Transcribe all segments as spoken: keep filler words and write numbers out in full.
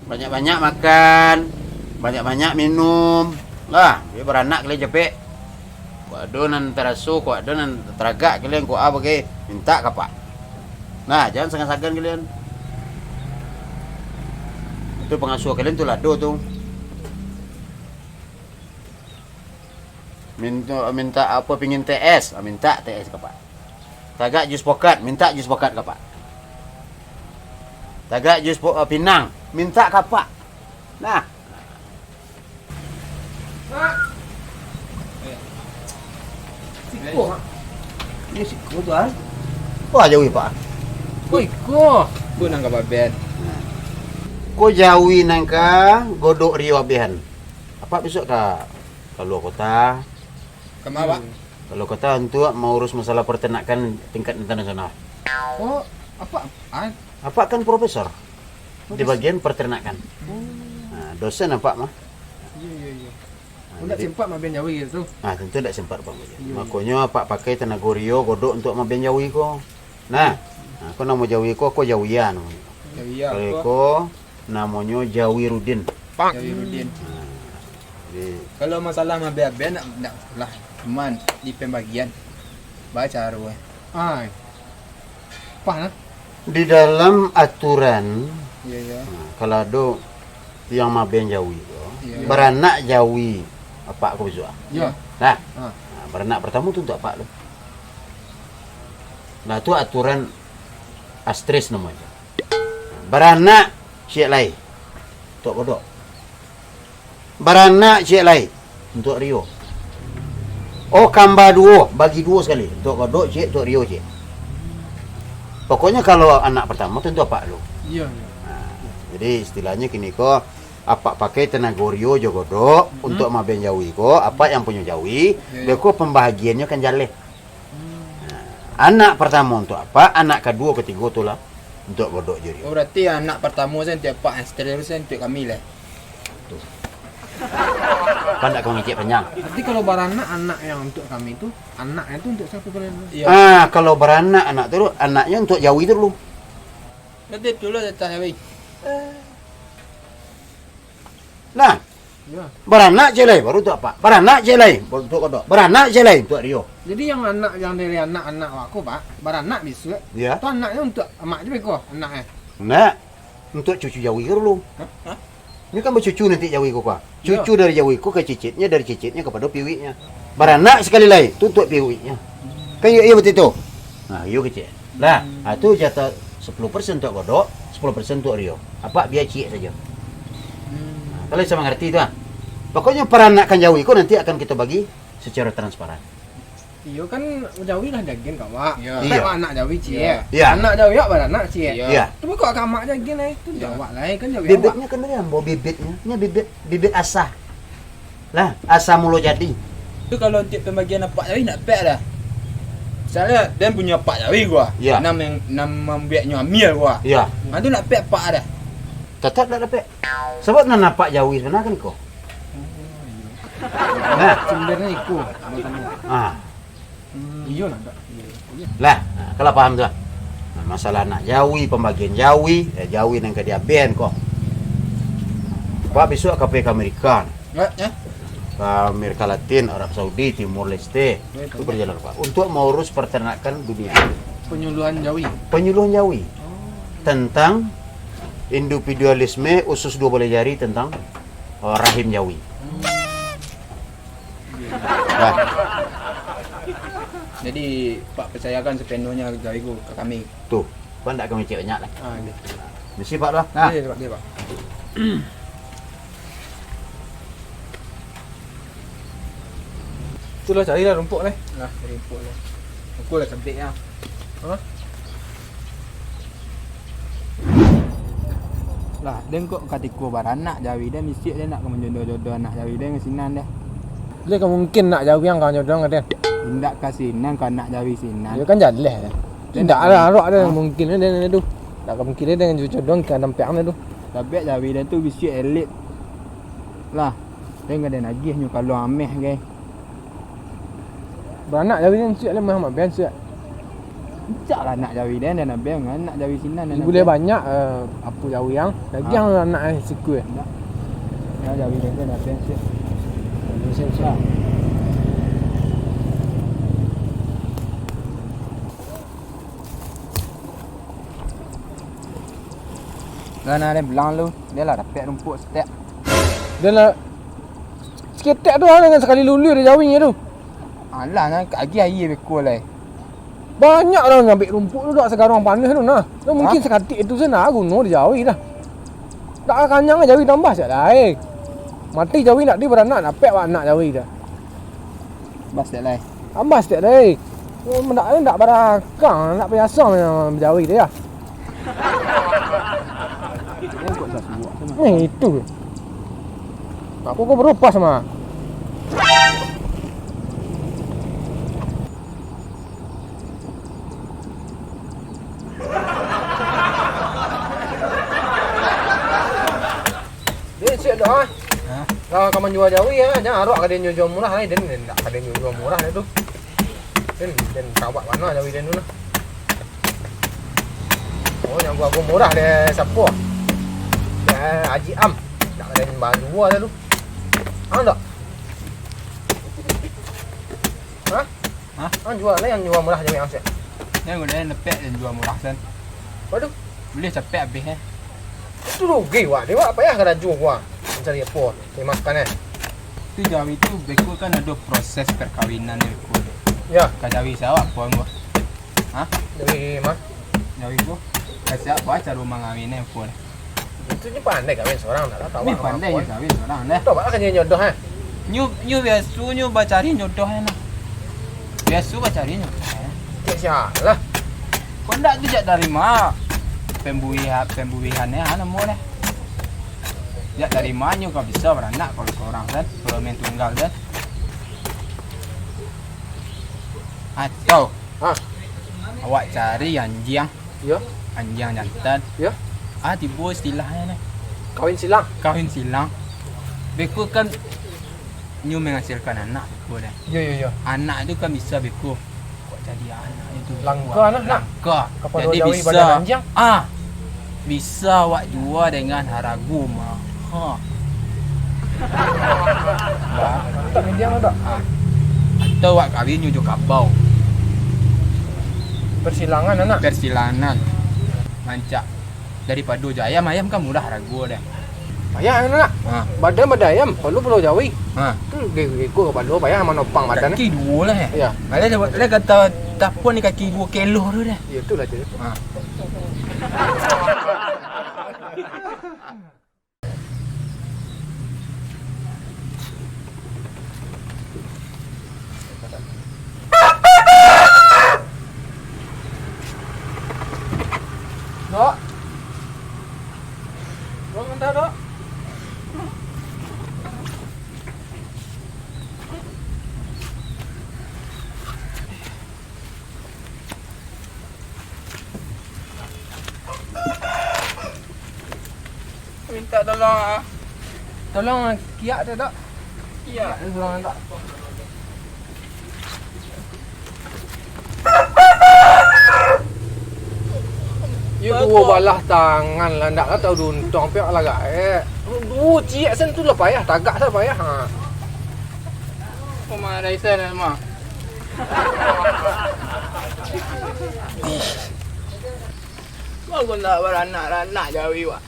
Banyak-banyak makan, banyak-banyak minum. Lah, jadi baranak kalian japek. Kok ado nan taraso, kok ado nan taragak kalian, kok a bagai, mintak ka apak. Nah, jan sagan-sagan kalian. Itu pangasuah kalian tu lah ado tu. Minta, minta apa, pingin T S, ah, minta T S ka apak. Tagak jus pokat, minta jus pokat ka apak. Tagak jus po-, eh, pinang, minta ka apak. Nah. Siko, Mak. Ini siko tu, ah. Wah, jawi, Pak. Ko iko. Ko nan ka baben. Nah. Ko jawi nan ka godok rio abehan. Apak bisuak ka, ka lua kota. Ka ma, Pak? Ka lua kota untuak maurus masalah peternakan tingkat internasional. Oh, apak, ah? Apak kan profesor di bagian peternakan. Oh. Nah, dosen apak mah. Iya, iya, iya. Nah, jadi sempat maben jawi gitu. Ah, tentu ndak sempat, Pak. Iya, iya. Makonyo apak pakai tenago rio godok untuak maben jawi ko. Nah, nah, ko namo jawi ko, ko jawian. Jawian. Kalau ko namonyo Jawi Rudin. Jawi Rudin. Nah, jadi kalau masalah mabe-abe nak, nak lah, cuman di pembagian. Baca ruh. Ai. Pah nah. Di dalam aturan, iya, iya, nah, kalau ado yang maben jawi ko, iya, baranak jawi apak ko bisuak. Iya. Nah, ah, nah, baranak pertamo tu untuak apak tu. Nah, tu aturan Astris namonyo. Baranak ciek lai, untuak godok. Baranak ciek lai, untuak rio. Oh, kamba duo, bagi duo sakali, untuak godok ciek, untuak rio ciek. Pokoknyo kalau anak pertamo tu untuak apak lu. Iya, iya. Nah, jadi istilahnyo kini ko, apak pakai tenago rio jo godok, mhm, untuak maben jawi ko, apak yang punyo jawi, iya, iya, beko pembahagiannyo kan jaleh. Hmm. Nah, anak pertamo untuak apak, anak kaduo, katigo tu lah untuak godok jo rio. Oh, berarti anak pertamo sajo untuak apak, yang seterusnyo untuak kami lah. Tu. Kan ndak ka mangecek panjang. Berarti kalau baranak anak yang untuak kami tu, anaknyo tu untuak siapo pula? Iya. Ah, kalau baranak anak tu, anaknyo untuak jawi tu dulu. Berarti dulu atas jawi. Nah, iya, baranak ciek lai, baru untuak apak. Baranak ciek lai, baru untuak godok. Baranak ciek lai, untuak rio. Jadi, yang anak, yang dari anak-anak awak ko, Pak, baranak bisuak, iya, tu anaknyo untuak amak juo beko, anaknyo? Ndak, untuak cucu jawi ko dulu. Hah? Hah? Nyo kan bacucu nanti jawi ko, Pak. Iya. Cucu dari jawi ko ka cicitnyo, dari cicitnyo kapado piuiknyo. Baranak sakali lai, tu untuak piuiknyo. Kan iyo, iyo batua tu? Nah, iyo kecek. Lah, hmm, ah, tu jatah sapuluah persen untuak godok, sapuluah persen untuak rio. Apak bia ciek sajo. Hmm. Nah, kalau bisa mangarati tu, ah. Pokoknyo paranakan jawi ko nanti akan kito bagi secara transparan. Iyo kan, jawi lah jagian ka awak. Iyo. Iyo. Anak jawi ciek. Iyo. Iyo. Anak jawi awak baranak ciek. Iyo. Iyo. Tu kok ka amak jagian lai? Tu, iyo, awak lai kan jawi awak. Bibitnyo kan dari ambo, bibitnyo. Nyo bibit, bibit asa. Lah, asa mulo jadi. Tu kalau untuak pambagian apak jawi ndak pek dah. Misalnyo, den punyo apak jawi ko, ya, nan mem-, nan mambueknyo amil ko. Ya. Ha, tu ndak pek apak dah. Tatap ndak dapek. Sabab nan apak jawi sabana kan iko. Nah. Cimber ni iko, abang tanya. Ah. Hmm, iyo lah, ndak. Lah, nah, kalau paham tu lah. Nah, masalah anak jawi, pambagian jawi, eh, jawi nan ka diabehan ko. Pak bisuak ka pai ka Amerika. Ya, ya. Ka Amerika Latin, Arab Saudi, Timor Leste. Ya, itu berjalan, Pak. Untuk mengurus peternakan dunia. Penyuluhan jawi. Penyuluhan jawi. Oh. Tentang individualisme usus dua baleh jari tentang, eh, rahim jawi. Hmm. Nah. Jadi, Pak percayakan sepenuhnya jawi ko ka kami. Tu, Pak ndak ka mangecek banyak lah. Ah, iya. Misi, Pak, tu lah. Nah. Iya, iya, Pak. Iya, Pak. Tu lah, carilah rumpok lah. Lah, cari rumpok lah. Aku lah cantik lah. Hah? Lah, den kok katiko baranak jawi den, bisuak den nak ka manjodoh-jodoh anak jawi den ka sinan deh. Lai ka mungkin anak jawi ang ka manjodoh ka den? Indak ka sinan, ka anak jawi sinan. Iyo kan jaleh deh. Indak lah, arak deh, hah? Mungkin deh, deh, tu. Ndak ka mungkin deh, den jodoh ka nampak deh tu. Tabek jawi den tu bisuak elit. Lah, den ka den agiah nyo kalua ameh gai. Baranak jawi den suak lah, mah, mah, ben suak. Rancak lah anak jawi den, den abeng, anak jawi sinan, den Ibu abeng. Dia banyak, eh, apo jawi ang, dagiang Ah. anak, eh, siku, eh. Indak. Yo, jawi den, den abeng suak. Abeng suak, suak. Lah, nah, den bilang lu, den lah dapek rumpuik saketek. Den lah, saketek tu lah, dengan sakali luluih dari jawi tu. Alah, nah, agiah aia beko lai. Banyak urang ngambek rumpuik tu, dak sagaruang paneh tu, nah. Tu mungkin Hah? Saketek tu se, nah, guno di jawi dah. Dak kanyang jawi tambah siak lai. Mati jawi nak di baranak, dapek awak anak jawi dah. Tambah siak lai. Tambah siak lai. Ndak, ndak barakang, ndak biaso bajawi tu, yo. Ni itu. Aku ko barupas mah. Ni cik doh, ah. Hah? Lah, ka manjua jawi, ah. Jan arak ka den jua murah lai, den, den ndak ka den jua murah lai tu. Den, den kawak bana jawi den tu lah. Oh, nan ago-ago murah dek siapo? Dek Haji Am. Ndak ka den bajua lai tu. Ah, ndak? Hah? Hah? Ah, jua lah nan jua murah jawi ang, cik. Nan udah dapek nan jua murah, san. Waduh. Buliah capek abih, eh. Itu rugi, wak. Dek wak payah karajo, wak. Mancari apo? Cari makan, eh. Itu jawi tu, beko kan ado proses perkawinan, beko. Yo. Ka jawi sia, wak, apo, wak? Hah? Jawi ma? Jawi ko. Ka sia, wak, caro mangawin, beko. Itu nyo pandai kawin surang, ndak lah, tahu. Ni pandai nyo kawin surang, dah. Tahu lah, kan nyo nyodoh, eh. Nyo, nyo biaso nyo bacari nyodoh, eh, nah. Biaso bacari nyodoh, eh. Cek sia lah. Kok ndak tu jak dari ma? Pembuih-, pembuihan, eh, namo dah. Jak dari ma nyo ka bisa baranak kalau surang, kan? Kalau main tunggal, kan? Atau Hah? Awak cari anjiang. Yo. Anjiang jantan. Yo. Ah, tibo istilahnyo ni. Kawin silang. Kawin silang. Beko kan nyo menghasilkan anak beko deh. Yo, yo, yo. Anak tu kan bisa beko. Kok jadi anak itu. Langka lah, nak. Langka. Kapalo jawi badan anjiang. Ah. Bisa awak jua dengan harago maha. Bah. Minyak tu tak? Ah. Atau awak kawin nyo jo kabau. Persilangan, anak. Persilangan. Rancak. Daripado jo ayam, ayam kan murah harago deh. Payah, anak. Ha. Badan, badan ayam, kapalo, kapalo jawi. Ha. Tu, ge-, gego kapalo, payah manopang badan, eh. Kaki duo lah, eh. Yo. Alah, alah, alah, kata tapon ni kaki duo kilo tu deh. Yo, itulah tu. Ha. Dok. Dok, mantah, Dok. Minta tolong, ah. Tolong kiak tu, Dok. Kiak. Kiak tu tolong, Dok. Yo, duo balah tangan lah, ndak ka tau diuntuang, piak lah gaek. Duo ciek sen tu lah payah, tagak sen payah, ha. Kok marah isen, mah? Bagus ndak baranak-ranak jawi, wak.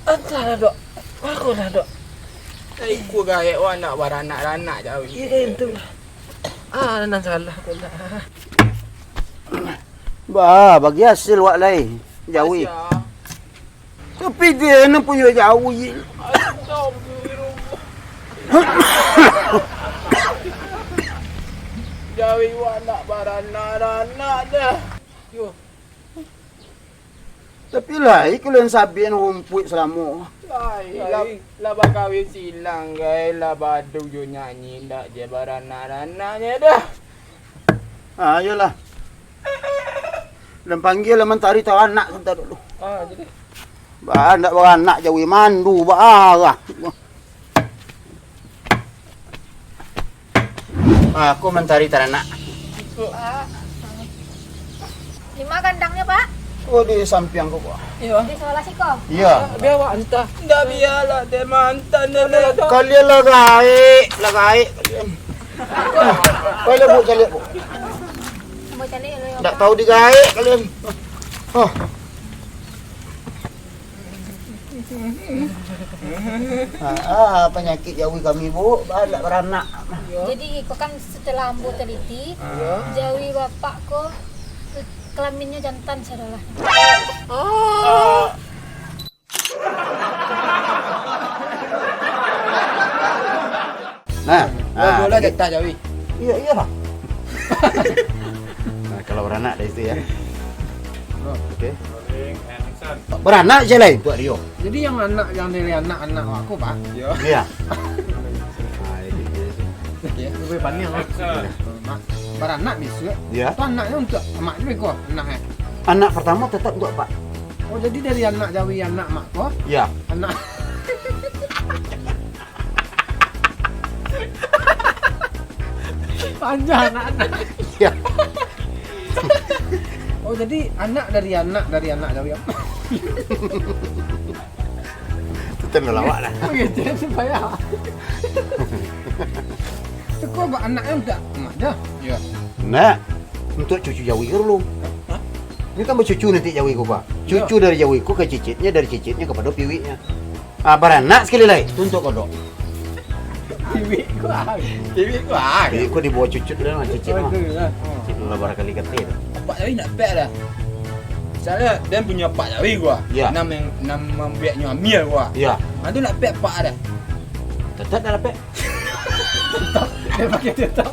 Antahlah, Dok. Bagus lah, Dok. Iko gaek wak ndak baranak-ranak jawi. Iyo, itu lah. Ah, nan salah tu lah. Bah, bagi hasil wak lai, jawi. Hasil. Tapi dia nan punyo jawi. Astagfirullah. Jawi wak ndak baranak-ranak dah. Yo. Tapi lai kulen sabik nan rumpuik salamo. Lai, lah, lah bakawin silang, gai, lah badu jo nyanyi, ndak je baranak-ranaknyo dah. Ah, iyolah. Dan panggil lah mantari tau anak santa dulu. Ah, jadi. Ba, ndak baranak Jawi, mandu baarah. Ah, ko mancari taranak. Pak. Di ma kandangnyo, Pak? Oh, di sampiang ko, Pak. Iyo. Di sabalah siko? Iyo. Bia awak anta. Ndak, bialah den maanta, Nenek. Kalian lah gaek, lah gaek kalian. Kalian, Bu, caliak, Bu. Ambo caliak dulu, yo, Pak. Ndak tahu digaek kalian. Oh. Ah, ah, panyakik Jawi kami, Bu, ba-, ndak baranak. Jadi, ko kan setelah ambo teliti, Jawi bapak ko kelaminnyo jantan sadolah. Nah, nah, bola jadi jatah Jawi. Iya, iyalah. Nah, kalau baranak dari situ ya. Oke. Baranak je lain buat Rio. Jadi yang anak, yang dari anak-anak aku, Pak. Iya. Iya. Nah, itu dia. Iya, lebih pandai, Pak. Mak, baranak besok. Iya. Tu anaknya untuk mak je beko, anak, eh. Anak pertama tetap untuk Pak. Oh, jadi dari anak Jawi, anak mak ko? Iya. Anak. Panjang anak-anak. Iya. Oh, jadi anak dari anak, dari anak Jawi apa? Itu terlalu lawak lah. Oh, gitu, supaya. Itu kok buat anaknya udah emak dah? Iya. Nak, untuk cucu Jawi ke dulu? Hah? Ini kan bercucu nanti Jawi ko, Pak. Cucu dari Jawi ko ke cicitnya, dari cicitnya kepada piwiknya. Ah, baranak sekali lai. Tunjuk kodok. Piwik ko ah. Piwik ko ah. Piwik ko dibawa cucut dah, cicit mah. Cicit lah barangkali kata tu. Apak Jawi nak pek dah. Misalnya, dia punya apak Jawi gua. Ya. Nam yang, nam mambiaknyo amil gua. Ya. Nanti nak pek apak dah. Tetap dah lah pek. Dia pakai tetap.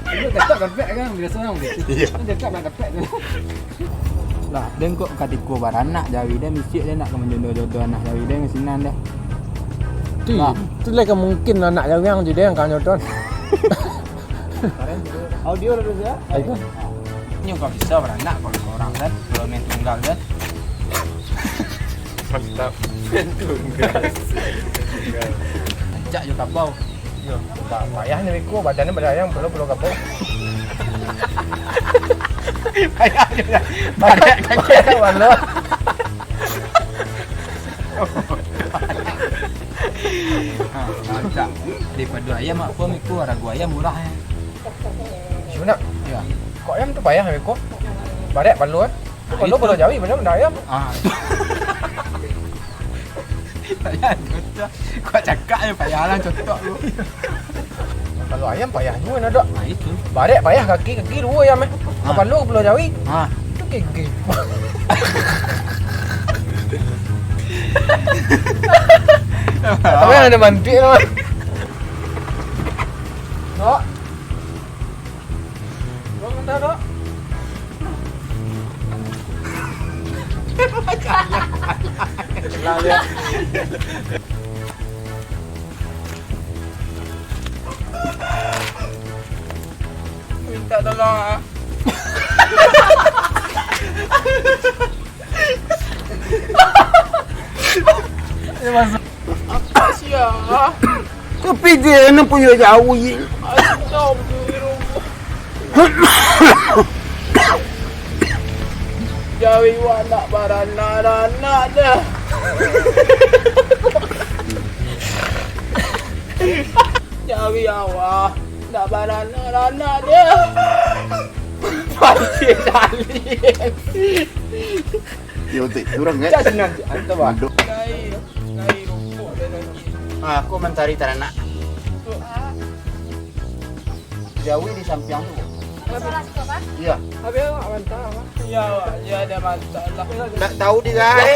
Dia tetap kan pek kan, biasa orang gitu. Iya. Kan tetap nak pek tu. Lah, den kok katiko baranak Jawi den, misiak den nak ka manjodoh-jodoh anak Jawi den ka sinan dah. Tu, lah. Tu lah ka mungkin anak Jawi ang jo den ka nyodoh. Audio lah tu, ya? Ayo. Nyo ka bisa baranak kalau seorang kan, kalau main tunggal kan. Mantap. Main tunggal. Rancak jo kabau. Yo, pa-, payah ni beko, badan ni badan yang pulo-pulo kabau. Payah jo. Badan kaki. Payah kabau lo. Ha, rancak. Daripado ayam apo beko, harago ayam murah, eh. Siap nak? Ya. Kok ayam tu payah beko? Barek palo, eh? Kok lo, itu palo Jawi, palo bana ayam. Ah. Payah, contoh. Kau cakap je payah lah, contoh lu. Kalau ayam payah juga nak, Dok. Ah, itu. Barek payah kaki, kaki dua ayam, eh. Ah. Kepala, kepala Jawi. Ah. Itu keke. Apa yang ada mantik tu? Dok. Dok, bentar, Dok. Minta tolong, ah. Dia masuk. Apa sia? Tapi dia ni punya Jawi. Astagfirullah. Jawi wak nak baranak-ranak dah. Jawi awak nak baranak-ranak dah. Pasti tali. Yo, tik, kurang, kan? Cak sinan, cak. Antu, bah. Duduk. Nai, nai rokok dah lagi. Ah, aku mancari taranak. Jawi di sampiang tu. Masalah suka, Pak? Iya. Habis awak mantap, apa? Iya, awak. Iya, ada mantap lah. Nak tahu di gai?